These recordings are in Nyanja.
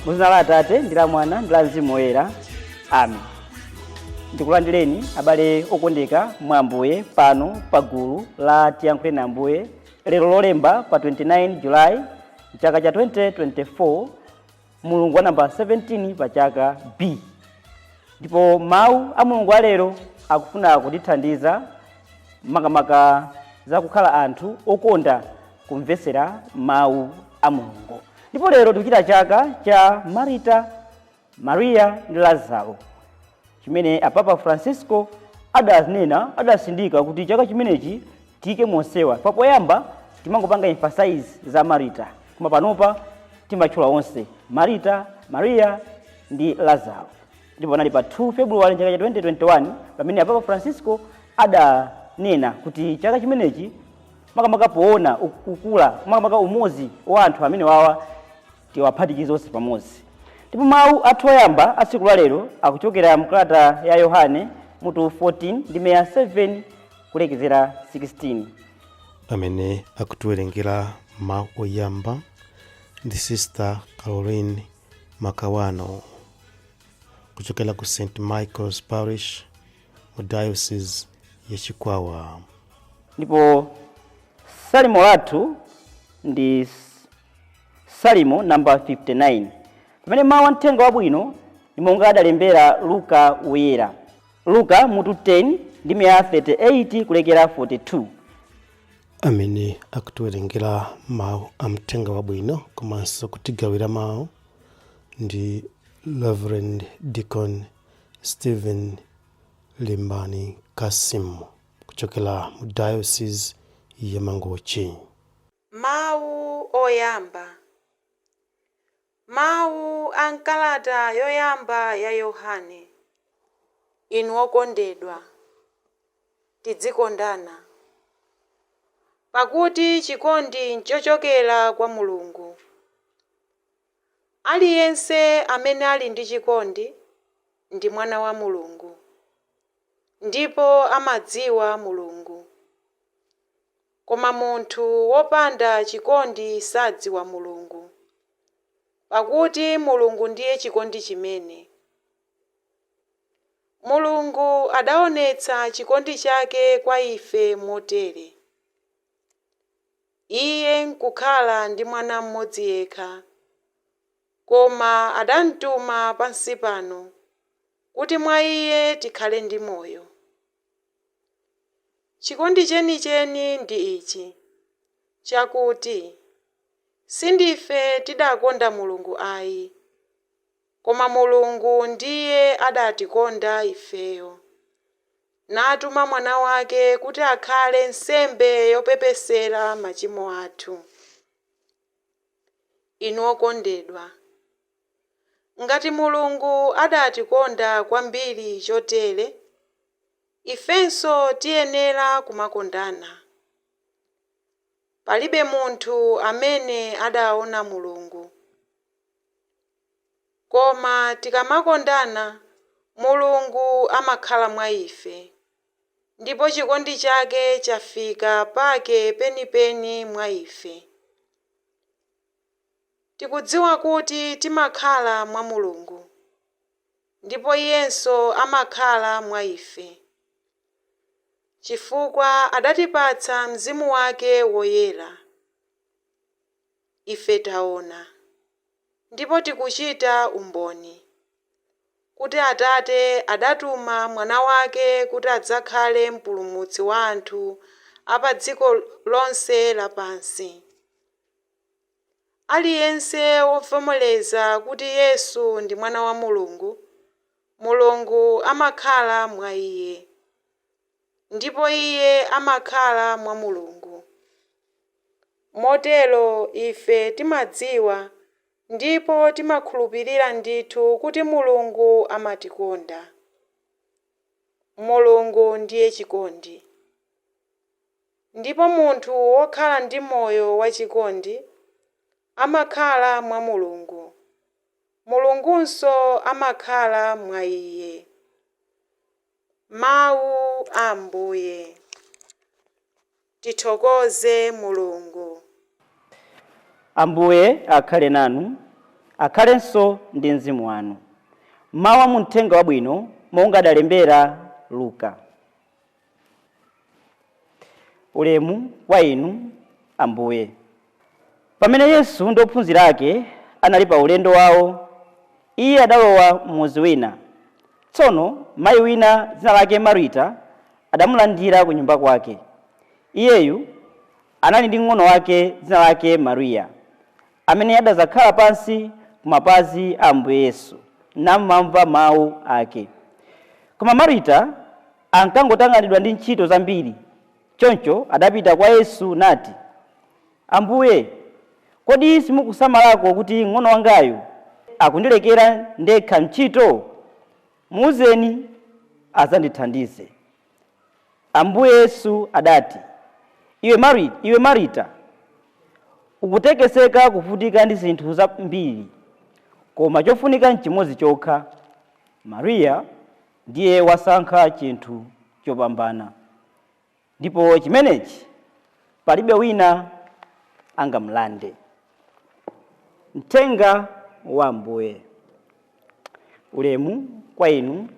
Muzina la Atate ndi la Mwana ndi la Mzimu Woyera, amen. Ndikulandireni abale okondeka mwa Ambuye pano pa gulu la Tiyankhule na Ambuye lero Lolemba pa 29 Julayi mchaka cha 2024, mulungu wa namba 17 pa chaka B. Ndipo mawu a Mulungu alero akufuna kutithandiza makamaka za kukhala anthu okonda kumvetsera mawu a Mulungu. Ndipo lero tikuchita chaka cha Marita, Mariya ndi Lazaro, chimene Apapa Francisco adanena, adasindika kuti chaka chimenechi tiyike monsewa. Papoyamba timangopanga emphasize za Marita, koma panopa timatchula onse, Marita, Mariya ndi Lazaro. Ndipo panali pa 2 February chaka cha 2021 pamene Apapa Francisco adanena kuti chaka chimenechi, makamaka poona kukula makamaka umodzi wa anthu amene wawa, tiwaphatikize onse pamodzi. Ndipo mawu athu oyamba a tsiku la lero akuchokera mkalata ya Yohane mutu 14 ndime ya 7 kulekezera 16. Amene akutiwerengera mawu oyamba ndi Sister Caroline Makawano kuchokera ku St Michael's Parish mu Diocese ya Chikwawa. Ndipo salimo lathu ndi Salimo namba 59, pamene mawu a mthenga wabwino ndi monga adalembera Luka Woyera, Luka mutu 10 ndime ya 38 kulekera 42. Amene akutiwerengera mawu a mthenga wabwino komanso kutigawira mawu ndi Reverend Deacon Stephen Limbani Kasim kuchokera mu Diocese ya Mangochi. Mawu oyamba. Mawu a mkalata yoyamba ya Yohane. Inu okondedwa, tidzikondana, pakuti chikondi nchochokera kwa Mulungu. Aliyense amene ali ndi chikondi ndi mwana wa Mulungu, ndipo amadziwa Mulungu. Koma munthu wopanda chikondi sadziwa Mulungu, pakuti Mulungu ndiye chikondi chimene. Mulungu adaonetsa chikondi chake kwa ife motere: Iye nkukhala ndi mwana mmodzi yekha, koma adamtuma pansi pano kuti mwa iye tikhale ndi moyo. Chikondi chenicheni ndi ichi, chakuti sindife tidakonda Mulungu ayi, koma Mulungu ndiye adatikonda ifeyo, natuma mwana wake kuti akhale nsembe yopepesera machimo athu. Inu okondedwa, ngati Mulungu adatikonda kwambiri chotere, ifenso tiyenera kumakondana. Palibe munthu amene adaona Mulungu, koma tikamakondana, Mulungu amakhala mwa ife, ndipo chikondi chake chafika pake penipeni mwa ife. Tikudziwa kuti timakhala mwa Mulungu, ndipo Iyenso amakhala mwa ife, chifukwa adatipatsa Mzimu wake Woyera. Ife taona ndipo tikuchita umboni kuti Atate adatuma Mwana wake kuti adzakhale Mpulumutsi wa anthu a pa dziko lonse lapansi. Aliyense wovomereza kuti Yesu ndi Mwana wa Mulungu, Mulungu amakhala mwa iye, ndipo iye amakhala mwa Mulungu. Motero ife timadziwa ndipo timakhulupirira ndithu kuti Mulungu amatikonda. Mulungu ndiye chikondi, ndipo munthu wokhala ndi moyo wachikondi amakhala mwa Mulungu. Mulungunso amakhala mwa iye. Mawu a Ambuye. Tithokoze Mulungu. Ambuye akhale nanu, akhalenso ndi mzimu wanu. Mawu a muthenga wabwino monga adalembera Luka. Ulemu kwa inu, Ambuye. Pamene Yesu ndi ophunzira ake anali pa ulendo wawo, iye adalowa m'mudzi wina. Tsono mayi wina dzina lake Marita adamulandira ku nyumba kwake. Iyeyu anali ndi mng'ono wake dzina lake Mariya, amene adadzakhala pansi ku mapazi a Ambuye Yesu namamva mawu ake. Koma Marita ankangotanganidwa ndi ntchito zambiri. Choncho adapita kwa Yesu nati, Ambuye, kodi simukusamalako kuti mng'ono wangayu akundilekera ndekha ntchito? Muwuzeni adzandithandize. Ambuye Yesu adati, Iwe Marita, ukutekeseka kuvutika ndi zinthu zambiri, koma chofunika n'chimodzi chokha. Mariya ndiye wasankha chinthu chopambana, ndipo chimenechi palibe wina angamulande. Mthenga wa Ambuye. Ulemu kwa inu,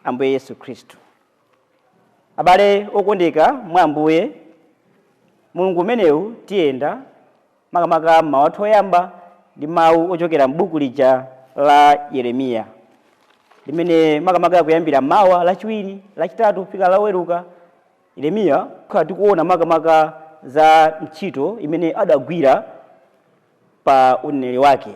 Ambuye Yesu Khristu. Abale okondeka mwa Ambuye, Mulungu umenewu tiyenda makamaka mawu athu oyamba ndi mawu ochokera m'buku lija la Yeremiya, limene makamaka kuyambira mawa Lachiwiri, Lachitatu kufika Loweruka, Yeremiya khala tikuona makamaka za ntchito imene adagwira pa uneneri wake.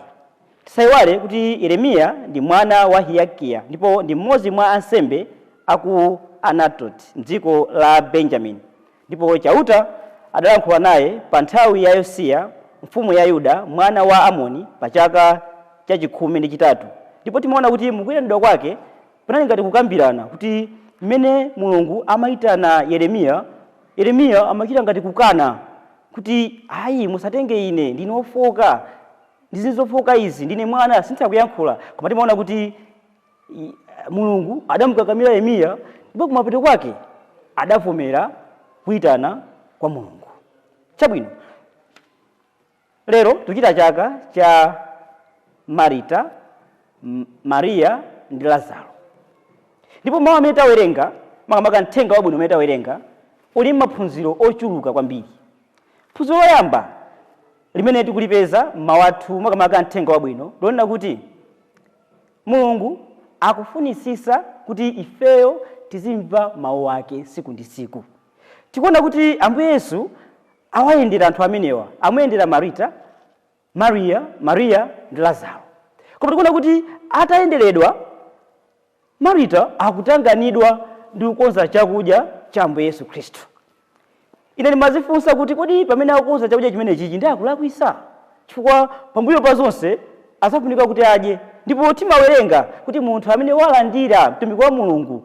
Tisayiwale kuti Yeremiya ndi mwana wa Hiyakiya ndipo ndi mmodzi mwa ansembe aku Anatoti mdziko la Benjamini. Ndipo Chauta adalankhula naye pa nthawi ya Yosiya mfumu ya Yuda, mwana wa Amoni, pa chaka 13. Ndipo timaona kuti mukuyitanidwa kwake panali ngati kukambirana, kuti mmene Mulungu amayitana Yeremiya, Yeremiya amachita ngati kukana kuti ayi, musatenge ine, ndine wofoka, ndi zinthu zofoka izi, ndine mwana, sinditha kuyankhula. Koma timaona kuti Mulungu adamukakamira Yeremiya, ndipo kumapeto kwake adavomera kuyitana kwa Mulungu. Chabwino, lero tikuchita chaka cha Marita, Mariya ndi Lazaro. Ndipo mawu amene tawerenga, makamaka mthenga wabwino umene tawerenga, uli maphunziro ochuluka kwambiri. Phunziro loyamba limene tikulipeza m'mawu athu, makamaka mthenga wabwino, lonena kuti Mulungu akufunisisa kuti ifeyo tizimva mawu ake tsiku ndi tsiku. Tikuona kuti Ambuye Yesu awayendera anthu amenewa, amuyendera Marita, Mariya ndi Lazaro. Koma tikuona kuti atayenderedwa, Marita akutanganidwa ndi kukonza chakudya cha Ambuye Yesu Khristu. Ine ndimazifunsa kuti kodi pamene akukonza chakudya chimenechi ndi akulakwisa? Chifukwa pambuyo pa zonse azafunika kuti adye. Ndipo timawerenga kuti munthu amene walandira mtumiki wa Mulungu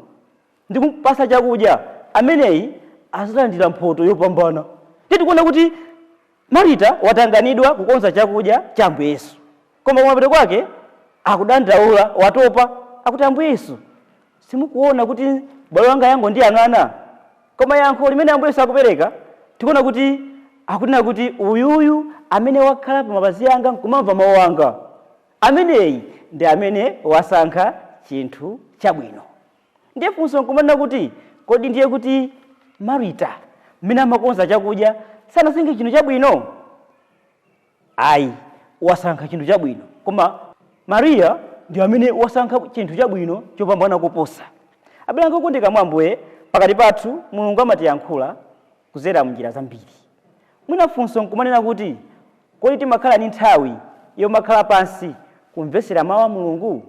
ndi kumpasa chakudya, ameneyi azalandira mphoto yopambana. Ndiye tikuona kuti Marita watanganidwa kukonza chakudya cha Ambuye Yesu, koma kumapeto kwake akudandaula, watopa, akuti Ambuye Yesu, simukuona kuti bwalo langa yangondiyang'ana? Koma yankho limene Ambuye Yesu akupereka, tikuona kuti akunena kuti uyuyu amene wakhala pa mapazi anga nkumamva mawu anga, ameneyi ndi amene wasankha chinthu chabwino. Ndiye funso nkumanena kuti kodi ndiye kuti Marita mmene amakonza chakudya sanasankhe chinthu chabwino? Ayi, wasankha chinthu chabwino, koma Mariya ndi amene wasankha chinthu chabwino chopambana koposa. Abale anga okondeka mwa Ambuye, pakati pathu Mulungu amatiyankhula kudzera mnjira zambiri. Mwina funso nkumanena kuti kodi timakhala ndi nthawi yomakhala pansi kumvetsera mawu a Mulungu?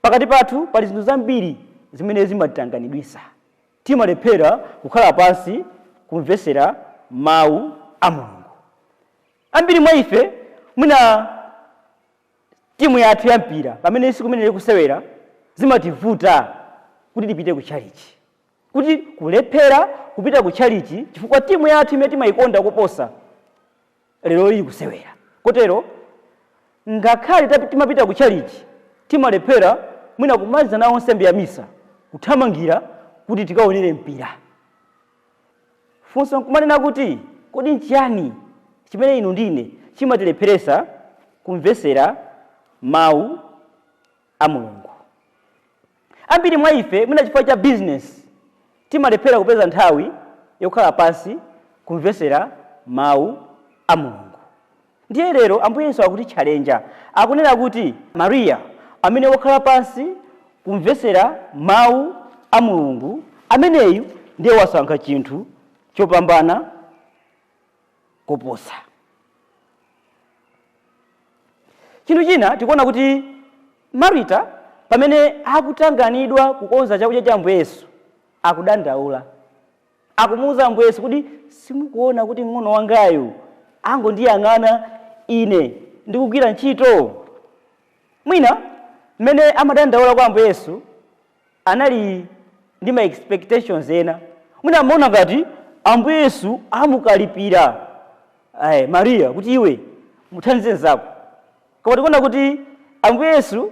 Pakati pathu pali zinthu zambiri zimene zimatitanganidwitsa. Timalephera kukhala pansi kumvetsera mawu a Mulungu. Ambiri mwa ife, mwina timu yathu ya mpira pamene siku imene ikusewera, zimativuta kuti tipite ku tchalichi, kuti kulephera kupita ku tchalichi chifukwa timu yathu imene timayikonda koposa lero ili kusewera. Kotero ngakhale timapita ku tchalichi, Timalephera mwina kumaliza nawo nsembe ya misa, kuthamangira kuti tikaonere mpira. Funso nkumanena kuti kodi nchiyani chimene inu ndine chimatilepheresa kumvesera mawu a Mulungu? Ambiri mwa ife, mwina chifukwa cha business, timalephera kupeza nthawi yokhala pansi kumvesera mawu a Mulungu. Ndiye lero Ambuye Yesu akutitchalenja, akunena kuti Mariya amene wakhala pansi kumvesera mawu a Mulungu, ameneyu ndiye wasankha chinthu chopambana koposa. Chinthu china, tikuona kuti Marita pamene akutanganidwa kukonza chakudya cha Ambuye Yesu, akudandaula, akumuwuza Ambuye Yesu kuti simukuona kuti mng'ono wangayu angondiyang'ana ine ndikugwira ntchito? Mwina mmene amadandaula kwa Ambuye Yesu anali ndi ma expectations ena. Mwina amaona ngati Ambuye Yesu amukalipira Mariya kuti iwe muthandize nzako, koma tikuona kuti Ambuye Yesu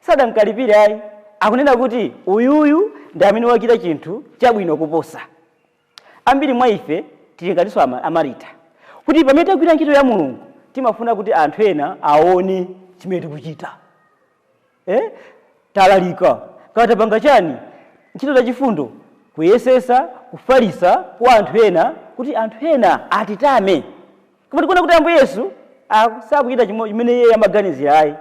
sadamkalipire ayi. Akunena kuti uyuyu ndi amene wachita chinthu chabwino kuposa. Ambiri mwa ife tili ngatinso Amarita, kuti pamene tagwira ntchito ya Mulungu timafuna kuti anthu ena aone chimene tikuchita. Talalika kaya tapanga chani, ntchito zachifundo, kuyesesa kufalisa kwa anthu ena kuti anthu ena atitame. Koma tikuona kuti Ambuye Yesu sakuchita chimene iye amaganizira ayi.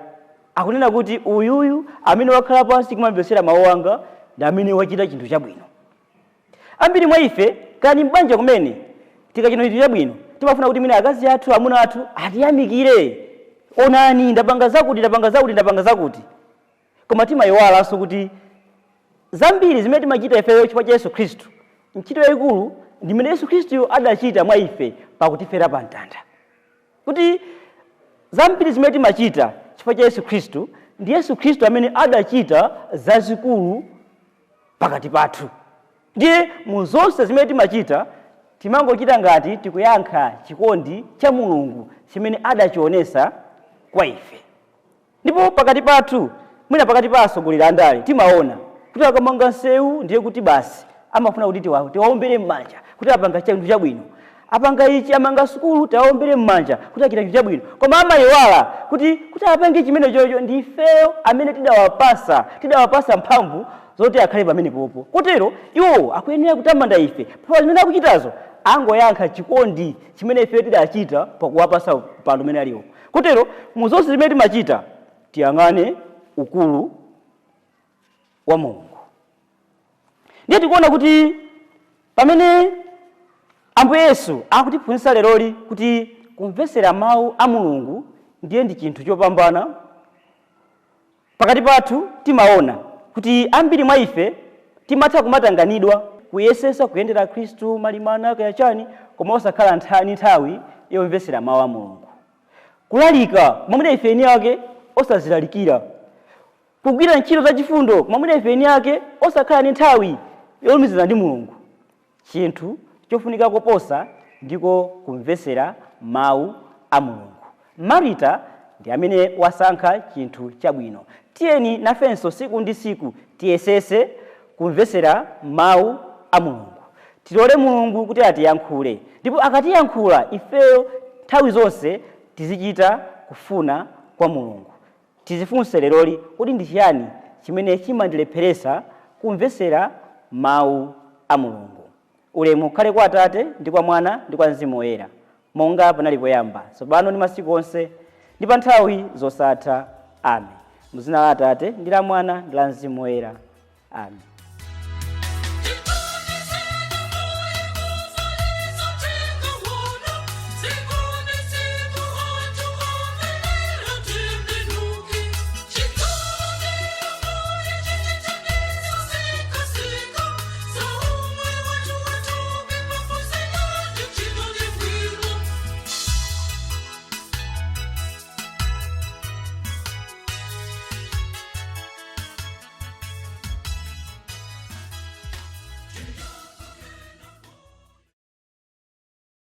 Akunena kuti uyuyu amene wakhala pansi kumamvetsera mawu anga ndi amene wachita chinthu chabwino. Ambiri mwa ife, kani m'banja kumene, tikachita chinthu chabwino timafuna kuti mwina akazi athu, amuna athu atiyamikire, onani ndapanga zakuti, ndapanga zakuti, ndapanga zakuti. Koma timayiwalanso kuti zambiri zimene timachita ifeyo chifukwa cha Yesu Khristu, ntchito yayikulu ndi imene Yesu Khristu adachita mwa ife pakutifera pa mtanda. Kuti zambiri zimene timachita chifukwa cha Yesu Khristu, ndi Yesu Khristu amene adachita zazikulu pakati pathu. Ndiye mu zonse zimene timachita timangochita ngati tikuyankha chikondi cha Mulungu chimene adachionesa kwa ife. Ndipo pakati pathu, mwina pakati pa atsogoleri andale, timaona kuti akamanga nsewu ndiye kuti basi amafuna kuti tiwaombere m'manja kuti apanga chinthu chabwino, apanga ichi, amanga sukulu, tiwaombere m'manja kuti achita chinthu chabwino. Koma amayiwala kuti apange chimene chocho ndi ifeyo amene tidawapasa mphamvu zoti akhale pamene popo. Kotero iwo akuyenera kutamanda ife pa zimene akuchitazo, angoyankha chikondi chimene ifeyo tidachita pakuwapasa mpando umene aliwo. Kotero mu zonse zimene timachita tiyang'ane ukulu wa Mulungu. Ndiye tikuona kuti pamene Ambuye Yesu akutiphunzitsa leroli kuti kumvetsera mawu a Mulungu ndiye ndi chinthu chopambana, pakati pathu timaona kuti ambiri mwa ife timatha kumatanganidwa kuyesesa kuyendera Khristu malimana kaya chani, koma osakhala ni nthawi yomvetsera mawu a Mulungu. Kulalika mwamuna ife eni ake osazilalikira, kugwira ntchito zachifundo mwamuna ife eni ake osakhala ni nthawi yolumikizana ndi Mulungu. Chinthu chofunika koposa ndiko kumvetsera mawu a Mulungu. Marita ndi amene wasankha chinthu chabwino. Tiyeni nafenso siku ndi siku tiyesese kumvetsera mawu a Mulungu. Tilole Mulungu kuti atiyankhule, ndipo akatiyankhula ifeyo nthawi zonse tizichita kufuna kwa Mulungu. Tizifunse leroli, kodi ndi chiyani chimene chimandilepheresa kumvetsera mawu a Mulungu? Ulemu ukhale kwa Atate ndi kwa Mwana ndi kwa Mzimu Woyera, monga panali poyamba, tsopano ndi masiku onse, ndi pa nthawi zosatha. Amen. Mu dzina la Atate ndi la Mwana ndi la Mzimu Woyera. Amen.